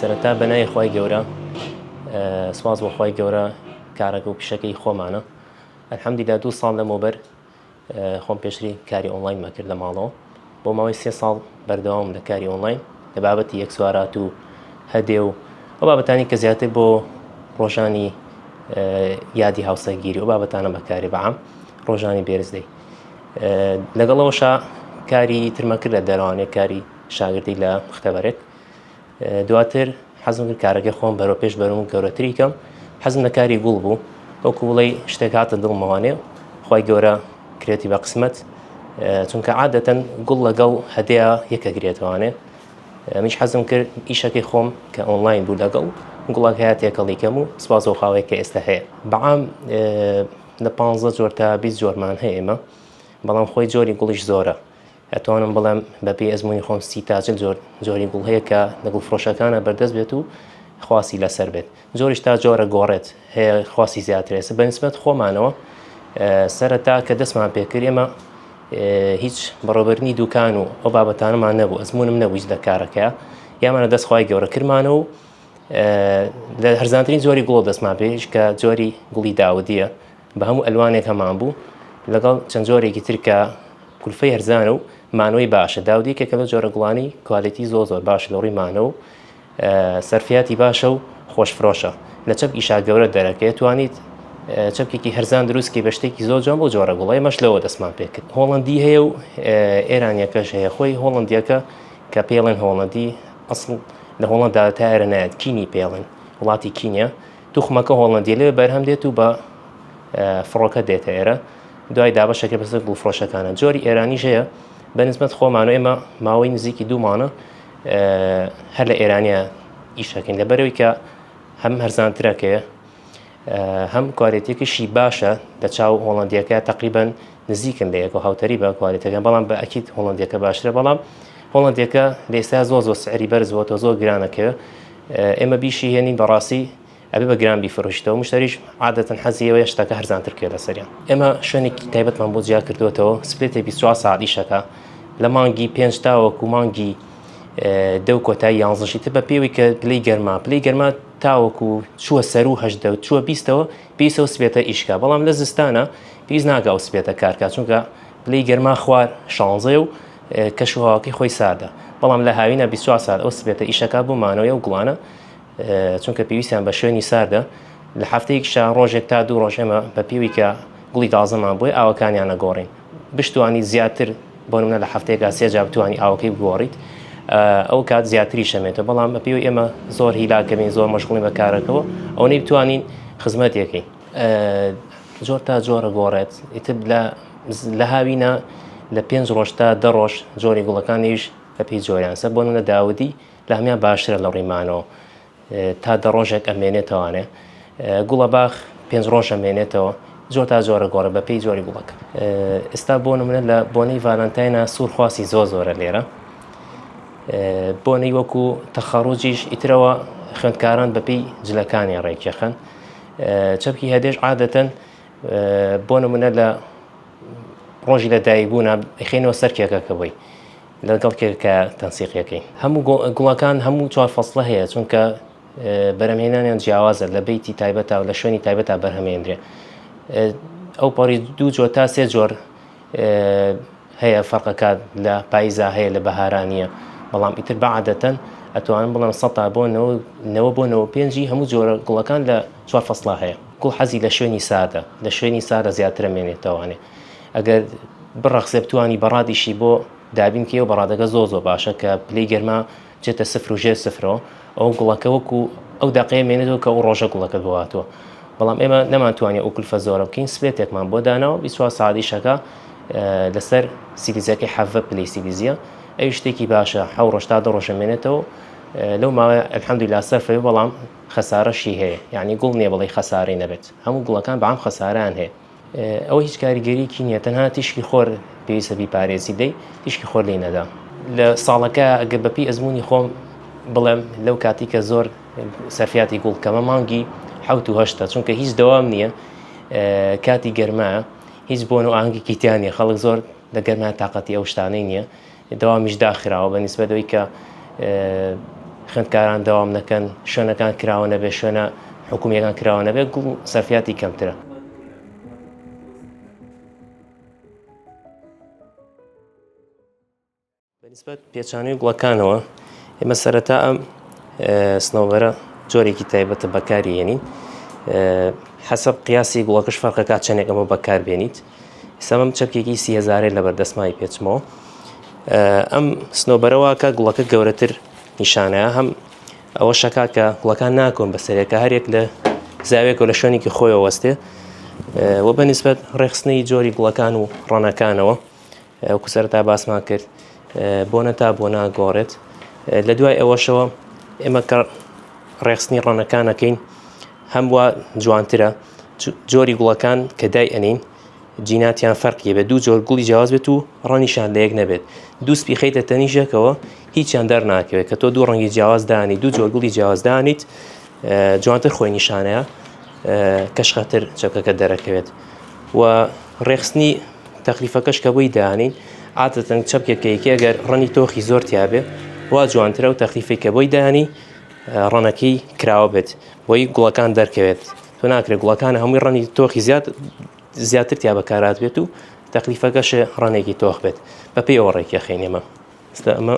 سەرەتا بەناوی خوای گەورە سوپاس بۆ خوای گەورە کارەکە و پیشەکەی خۆمانە الحمدللە 2 ساڵ لەمەوبەر خۆم پێشتری کاری ئۆنلاینمە کرد لە ماڵەوە بۆ ماوەی 3 ساڵ بەردەوام لە کاری ئۆنلاین لە بابەتی ئێکسوارات و هەدێ و ئەو بابەتانی کە زیاتر بۆ ڕۆژانی یادی هاوسەرگیری و بابەتانە بەکاری بەعام ڕۆژانی birthday. لەگەڵەوەشا کاری ترمە کرد لە دەرەوانێ کاری شاگردی لە مختبەرێک. دواتر حەزم کرد کارەکەی خۆم بەرەو پێش بەرم و گەورەتری کەم. حەزم لە کاری گوڵ بوو، وەکو بڵێی شتێک هاتە دڵمەوانێ خوای گەورە کرێتی بە قسمەت، چونکە عادەتەن گوڵ لەگەڵ هەدەیە یەکەگرێتەوانێ. منیش حەزم کرد ئیشەکەی خۆم کە ئۆنلاین بوو لەگەڵ گوڵەکەیا تێکەڵی کەم و سپاس بۆ خاوەی کە ئێستا هەیە. بەعام لە 15 جۆر تا 20 جۆرمان هەیە ئێمە، بەڵام خۆی جۆری گوڵیش زۆرە. ئەتوانم بڵێم بە پێی ئەزموونی خۆم 30 تا 40 جۆر جۆری گوڵ هەیە کە لە گوڵفرۆشەکانە بەردەست بێت و خواستی لەسەر بێت. جۆریش تا جۆرە گۆڕێت هەیە خواستی زیاتر. ئێستا بە نسبەت خۆمانەوە سەرەتا کە دەستمان پێکرد ئێمە هیچ بەڕێوەبردنی دوکان و ئەو بابەتانەمان نەبوو، ئەزمونم نەبوو هیچ لە کارەکەیا، یامانە دەست خوای گەورە کرمانە و لە هەرزانترین جۆری گوڵ دەستمان پێش کە جۆری گوڵی داودیە بە هەموو ئەلوانێک هەمان بوو لەگەڵ چەند جۆرێکی تر کە کولفەی هەرزانە و مانەوەی باشە. داودی کە لەو جۆرە گوڵانی quality زۆر زۆر باشە لە ڕووی مانە و سەرفیاتی باشە و خۆشفرۆشە. لە چەپکیشا گەورە دەرەکەیە توانیت چەپکێکی هەرزان دروست کەی بە شتێکی زۆر جوان بۆ جۆرە گوڵە. ئێمەش لەوە دەستمان پێکرد. هۆڵەندی هەیە و ئێرانیەکەش هەیە. خۆی هۆڵەندیەکە کە پێڵێن هۆڵەندی ئەسڵ لە هۆڵەندا تا ئێرە نایەت، کینی پێڵێن، وڵاتی کینیە. توخمەکە هۆڵەندیە لەوێ بەرهەم دێت و بە فڕۆکە دێتە ئێرە، دوای دابەشەکە بەسەر گوڵفرۆشەکانە. جۆری ئێرانیش هەیە بە نسبەت خۆمان و ئێمە ماوەی نزیکی 2 مانە هەر لە ئێرانیا ئیشەکەین، لەبەرەوەی کە هەم هەرزانترەکەیە هەم quality ەکەشی باشە لە چاو هۆڵندیەکە تقریبا نزیکن لە یەکەوە هاوتەری بە quality ەکە، بەڵام بە ئەکید هۆڵندیەکە باشترە. بەڵام هۆڵندیەکە لە ئێستا زۆر زۆر سعری بەرز بۆتەوە، زۆر گرانەکەوێ. ئێمە بیشی هێنین بەڕاستی ئەبێ بە گران بیفرۆشیتەوە، مشتەریش عادەتەن حەزی ئەوەیە شتەکە هەرزانتر بکەوێت لەسەریان. ئێمە شوێنێکی تایبەتمان بۆ جیا کردووەتەوە، split ێک 24 ساعت ئیشەکە لە مانگی 5 تاوەکو مانگی 10 و کۆتایی 11 تر بە پێوەی کە پلەی گەرما پلەی گەرما تاوەکو چووە سەرو 18 و چووە 20ەوە پێویستە ئەو split ە ئیشکا. بەڵام لە زستانە پێویست ناکا ئەو split ە کارکا، چونکە پلەی گەرما خوار 16 و کەش و هەواکەی خۆی ساردە. بەڵام لە هاوینە 24 ساعت ئەو split ە ئیشەکە بۆ مانەوەی ئەو گوڵانە، چونکە پێویستیان بە شوێنی ساردە. لە هەفتەیەکیشا ڕۆژێک تا 2 ڕۆژ ئێمە بە پێوی کە گوڵی تازەمان بۆی ئاوەکانیان ئەگۆڕین. بشتوانی زیاتر بۆ نمونە لە هەفتەیەکا سێ جار بتوانی ئاوەکەی بگۆڕیت ئەو کات زیاتری شەمێتەوە. بەڵام بە پێوی ئێمە زۆر هیلاکەبین، زۆر مەشغوڵین بە کارەکەوە، ئەوەی بتوانین خزمەتێکەکەین. جۆر تا جۆرە گۆڕێت ئیتر لە هاوینە لە 5 ڕۆژ تا 10 ڕۆژ جۆری گوڵەکانیش بە پێی جۆریان سە بۆ نمونە داودی لە هەمیان باشترە لە ڕیمانەوە تا 10 ڕۆژێک ئەمێنێتەوانێ. گوڵە باخ 5 ڕۆژ ئەمێنێتەوە. جۆر تا جۆرە گۆڕە بە پێی جۆری گوڵەکە. ئێستا بۆ نمونە لە بۆنەی ڤالانتاینا سوور خواسی زۆر زۆرە لێرە. بۆنەی وەکو تەخەڕوجیش ئیترەوە خوێندکاران بەپێی جلەکانیان ڕێکیەخەن. چەپکی هەدێش عادەتەن بۆ نمونە لە ڕۆژی لە دایکبوونا خێنەوە سەر کێکەکە بۆی لەگەڵ کێکە تەنسیقیەکەی. هەموو گوڵەکان هەموو چوار فەسڵە هەیە، چونکە بەرهەمهێنانیان جیاوازە لە بەیتی تایبەتا و لە شوێنی تایبەتا بەرهەمێنرێ. ئەو پەڕی 2 جۆر تا 3 جۆر هەیە فەرقەکات لە پاییزا هەیە لە بەهارانیە. بەڵام ئیتر بەعادەتەن ئەتوانم بڵێم سەتا بۆ نەوە بۆ نەوە پێنجی هەموو جۆرە گوڵەکان لە چوار فەسڵا هەیە. گوڵ حەزی لە شوێنی ساردە، لە شوێنی ساردە زیاترە مێنێتەوانێ. ئەگەر بڕەخسێ بتوانی بەڕادیشی بۆ دابین کەی و بەڕادەکە زۆر زۆر باشە کە پلەی گەرما بچێتە سفر و ژێر سفرەوە، ئەو گوڵەکە وەکو ئەو دەقەیە مێنێتەوە کە ئەو ڕۆژە گوڵەکەت بۆ هاتووە. بەڵام ئێمە نەمانتوانی ئەو کولفە زۆرە بکەین، split ێکمان بۆ داناوە 24 ساعت ئیشەکە لەسەر سیلیزەکەی 17 پلەی سیلیزیە، ئەوی شتێکی باشە 7 ڕۆژ تا 10 ڕۆژە مێنێتەوە. لەو ماوەیە الحمدلله سەرفەوی، بەڵام خەسارەشی هەیە، یعنی گوڵ نییە بڵێ خەسارەی نەبێت، هەموو گوڵەکان بەعام خەسارەیان هەیە. ئەوە هیچ کاریگەریکی نییە، تەنها تیشکی خۆر پێویستە بیپارێزی، دەی تیشکی خۆر لێی نەدا. لە ساڵەکە ئەگەر بەپی ئەزمموی خۆم بڵێم لەو کاتی کە زۆر سەرفیاتی گوڵ کەمە مانگی حوت و هەشتە، چونکە هیچ دەوام نییە، کاتی گەرمایە، هیچ بۆن و ئاهەنگێکی تیا نییە، خەڵک زۆر لە گەرما تااقەتی ئەو شتانەی نییە، دەوامیش داخراوە بە نیسبەت ئەوەی کە خوێندکاران دەوام نەکەن، شوێنەکان کراوە نەبێت، شوێنە حکومییەکان کراوە نەبێت، گوڵ سەرفیاتی کەمترە. بەنسبەت پێچانەوەی گوڵەکانەوە ئێمە سەرەتا ئەم سنەوبەرە جۆرێکی تایبەتە بەکاری هێنین حەسەب قیاسی گوڵەکەش فەرقەکە چەندێک ئەمە بەکار بێنیت سەمەم چەپکێکی سیهزارێ لە بەردەستمای پێچمەوە ئەم سنۆبەرەوە کە گوڵەکە گەورەتر نیشانەیە هەم ئەوە شەکا کە گوڵەکان ناکۆن بەسەرێکە هەرێک لە زاوێکەوە لە شوێنێکی خۆیەوە وەستێ و بەنسبەت ڕێخستنی جۆری گوڵەکان و ڕەنەکانەوە وەکو سەرەتا باسمان کرد بۆنە تا بۆ ناگۆڕێت لە دوای ئەوەشەوە ئێمە کە ڕێخستنی ڕەنەکانەکەین هەم وا جوانترە جۆری گوڵەکان کە دای ئەنین جیناتیان فەرقی بێت دوو جۆر گوڵی جیاواز بێت و ڕەنیشان لە یەک نەبێت دوو سپی خەیتە تەنیشەکەوە هیچیان دەرناکەوێت کە تۆ دوو ڕەنگی جیاواز دانی دوو جۆر گوڵی جیاواز دانیت جوانتر خۆی نیشانەیە کەشخەتر چەکەکە دەرەکەوێت و ڕێخستنی تەخلیفەکەش کە بۆی دانین عادەتەن چەپکێک کە یەکێ گەر ڕەنی تۆخی زۆر تیابێ وا جوانترە و تەخلیفەی کە بۆی دانی ڕەنەکەی کراوە بێت بۆی گوڵەکان دەرکەوێت تۆ ناکرێت گوڵەکان هەمووی ڕەنی تۆخی زیاد زیاتر تیا بەکارات بێت و تەخلیفەکەش ڕەنێکی تۆخ بێت بە پێی ئەوە ڕێکی خەین ئێمە ئێستا ئەمە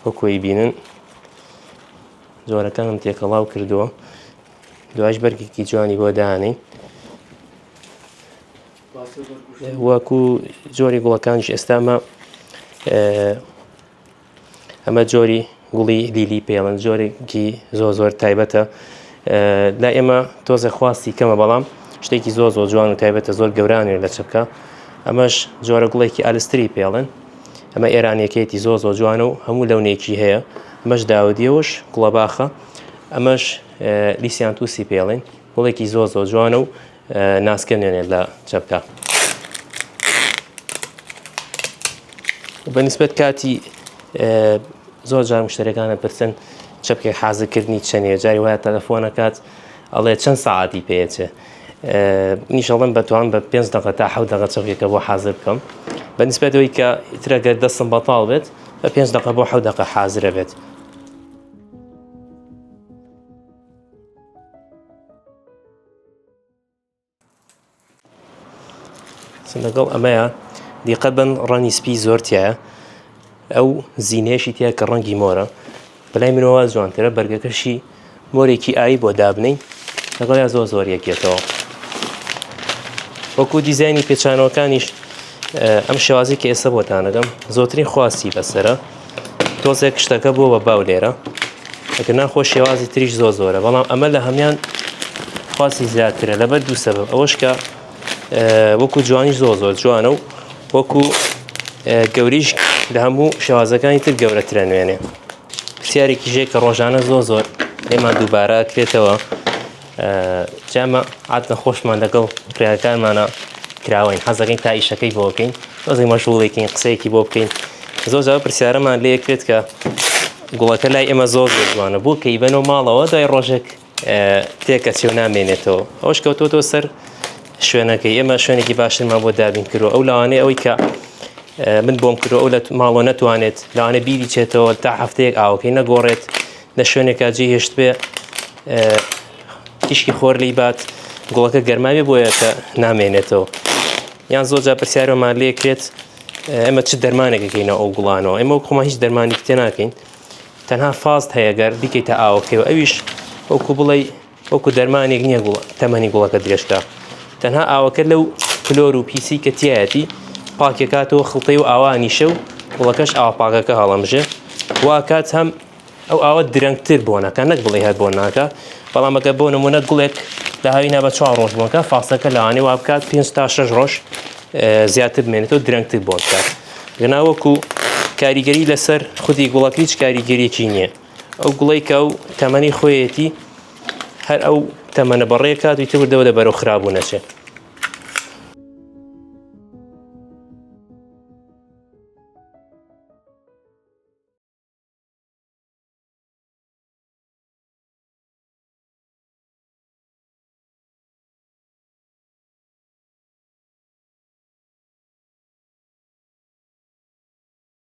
وەکۆی بینن جۆرەکانم تێکەڵاو کردووە دوایش بەرگێکی جوانی بۆ دانین وەکو جۆری گوڵەکانیش ئێستامە ئەمە جۆری گوڵی لیلی پێڵن جۆرێکی زۆر زۆر تایبەتە لا ئێمە تۆزە خواستی کەمە بەڵام شتێکی زۆر زۆر جوان و تایبەتە زۆر گەورانێ لە چەپکە ئەمەش جۆرە گوڵێکی ئالستری پێڵن ئەمە ئێرانیەکەیەتی زۆر زۆر جوانە و هەموو لەونێکی هەیە ئەمەش داودیەوەش گوڵەباخە ئەمەش لیسیان توسی پێڵین گوڵێکی زۆر زۆر جوانە و ناسکە نوێنێت لە چەپکە. بەنسبەت کاتی زۆر جار مشتەرەکانە پرسن چەپکێک حازرکردنی چەندێ جاری وایە تەلەفۆنەکات ئەڵێ چەند سەعاتی پێچێ منیش ئەڵێم بەتوان بە پێنج دقە تا حەوت دقە چەپکێکە بۆ حازر بکەم بەنسبەت ئەوەی کە ئیترە گەر دەستم بەتاڵ بێت بە پێنج دقە بۆ حەوت دقە حازرە بێت. لەگەڵ ئەمەیە دیقەت بن ڕەنگی سپی زۆر تایە ئەو زینەیەشی تیا کە ڕەنگی مۆرە بەلای منەوە جوانترە بەرگەکەشی مۆرێکی ئاوی بۆ دابنین لەگەڵیا زۆر زۆر یەکێتەوە وەکو دیزایانی پێچانەوەکانیش ئەم شێوازی کە ئێستا بۆتانەکەم زۆترین خواستی بەسرە تۆزێک شتەکە بووە بە باو لێرە ئەگەر ناخۆ شێوازی تریش زۆر زۆرە بەڵام ئەمە لە هەمان خواستی زیاترە لەبەر دوو سەبەب ئەوەش کە وەکو جوانی زۆر زۆر جوانە و وەکو گەوریش لە هەموو شێوازەکانی تر گەورەترە نوێنێ پرسیارێکی ژێ کە ڕۆژانە زۆر زۆر لێمان دووبارە کرێتەوە جامە عادەتەن خۆشمان لەگەڵ کڕیارەکانمانە کراوەین حەزەکەین تا ئیشەکەی بۆ بکەین تۆزێک مەشغوڵێکین قسەیەکی بۆ بکەین زۆر جار پرسیارەمان لێ کرێت کە گوڵەکە لای ئێمە زۆر زۆر جوانە بۆ کەی بەنەوە ماڵەوە دوای ڕۆژێک تێکەچێ و نامێنێتەوە ئەوش کەوتۆتەوە سەر شوێنەکەی ئێمە شوێنێکی باشترمان بۆ دابین کردو ئەو لەوانەیە ئەوەی کە من بۆم کردو ئەو لە ماڵەوە نەتوانێت لەوانەیە بیری چێتەوە تا هەفتەیەک ئاوەکەی نەگۆڕێت لە شوێنێکا جێ هێشت بێ تیشکی خۆر لی بات گوڵەکە گەرماوی بۆیە کە نامێنێتەوە یان زۆر جار پرسیارەمان لێ کرێت ئێمە چ دەرمانێکەکەینەوە ئەو گوڵانەوە ئێمە خۆمان هیچ دەرمانێک تێ ناکەین تەنها فاست هەیە گەر بیکەیتە ئاوەکەی و ئەویش وەکو بڵێ وەکو دەرمانێک نییە گوڵ تەمەنی گوڵەکە درێژکە تەنها ئاوەکە لەو کلۆر و پیسی کە تایەتی پاکێکاتەوە خڵتەی و ئاوانیشە و گوڵەکەش ئاوا پاکەکە هەڵەمژێ واکات هەم ئەو ئاوە درەنگتر بۆنەکە نەک بڵێ هەر بۆن ناکە بەڵام ئەگەر بۆ نمونە گوڵێک لە هاوینا بە چوار ڕۆژ بۆنکە فاسەکە لەوانەیە وا بکات پێنج تا شەش ڕۆژ زیاتر بمێنێتەوە درەنگتر بۆن بکات گەنا وەکو کاریگەری لەسەر خودی گوڵەکە هیچ کاریگەریەکی نییە ئەو گوڵەی کە ئەو تەمەنی خۆیەتی هەر ئەو تەمەنە بەڕێکات ویتر وردەوە لە بەرەو خراپبوو نەچێت.